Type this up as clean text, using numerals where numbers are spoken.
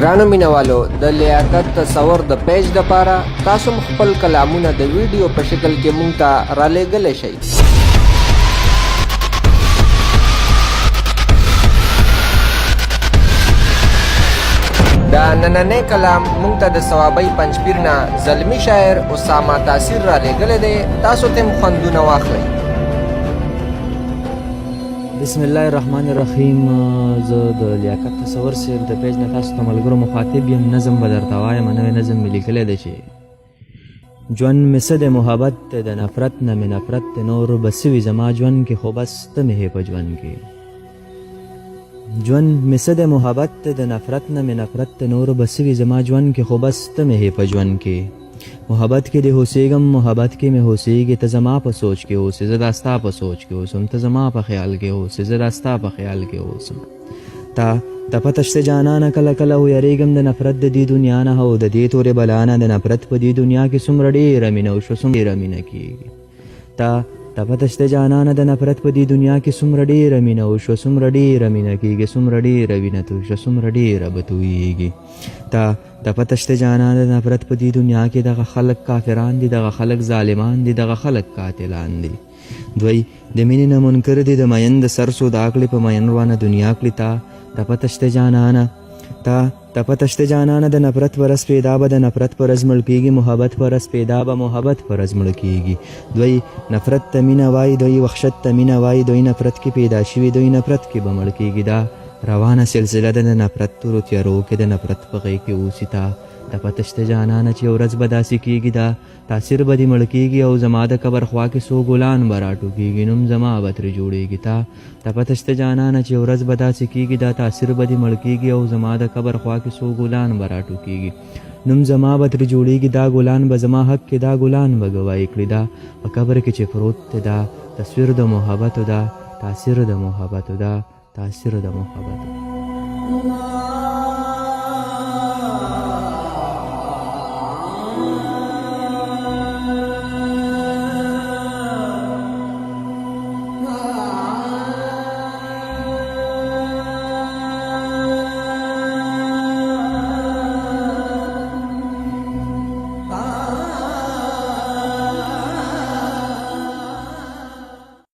ګرانو مینوالو، د لیاقت تصور د پیج د پاره تاسو هم خپل کلامونه د ویډیو په شکل کې مونږ ته رالیږلی شئ. د نننۍ کلام مونږ ته د صوابۍ پنجپیر نه زلمی شاعر اسامه تاثیر رالیږلی دی، تاسو تم خوندونه واخلئ. بسم الله الرحمن الرحیم. زه د لیاقت تصور صاحب د پیج نه تاسو ته ملګرو مخاطب یم. نظم به درته وایم، نوی نظم مې لیکلی دی چې ژوند مې څه دی محبت دی، د نفرت نه مې نفرت دی، نور به څه وي زما ژوند کې، خو بس ته مې په ژوند کې. ژوند مې څه دی محبت دی، د نفرت نه مې نفرت دی، نور به څه وي زما ژوند کې، خو بس ته مې په ژوند کې. محبت کې دې هوسېږم، محبت کې مې هوسېږي، ته زما په سوچ کې اوسې، زه دا ستا په سوچ کې اوسم، ته زما په خیال کې اوسې، زه دا ستا په خیال کې اوسم. تا ته پته شته جانانه، کله کله ویرېږم د نفرت د دې دنیا نه او د دې تورې بلا نه. د نفرت په دې دنیا کې څومره ډېره مینه وشوه، څومره ډېره مینه کېږي. تا ته پته شته جانانه، د نفرت په دې دنیا کې څومره ډېره مینه وشوه، څومره ډېره مینه کېږي، څومره ډېره وینه توی شوه، څومره ډېره به تویېږي. تا ته پته شته جانانه، د نفرت په دې دنیا کې دغه خلک کافران دي، دغه خلک ظالمان دي، دغه خلک قاتلان دي. دوی د مینې نه منکر دي، د مین د سر سودا کړي، په مین روانه دنیا کړي. تا ته پته شته جانانه، تا ته پته شته جانانه، د نفرت پر ورځ پیدا به د نفرت پر ورځ مړ کېږي، محبت پر ورځ پیدا به محبت پر ورځ مړ کېږي. دوی نفرت ته مینه وایي، دوی وحشت ته مینه وایي، دوی نفرت کې پیدا شوي، دوی نفرت کې به مړ کېږي. دا روانه سلسله ده د نفرت تورو تیارو کې د نفرت په غېږ کې اوسي. تا ته پته شته جانانه چې یو ورځ به داسې کېږي، دا تاثیر به دې مړ کېږي او زما د قبر خوا کې څو ګلان به راټوکېږي، نوم زما به ترې جوړېږي. تا ته پته شته جانانه چې یو ورځ به داسې کېږي، دا تاثیر به دې مړ کېږي او زما د قبر خوا کې څو ګلان به راټوکېږي، نوم زما به ترې جوړېږي. دا ګلان به زما حق کې، دا ګلان به ګواهي کړي، دا په قبر کې چې پروت دی دا تصویر د محبتو، دا تاثیر د محبتو، دا تاثیر د محبتو.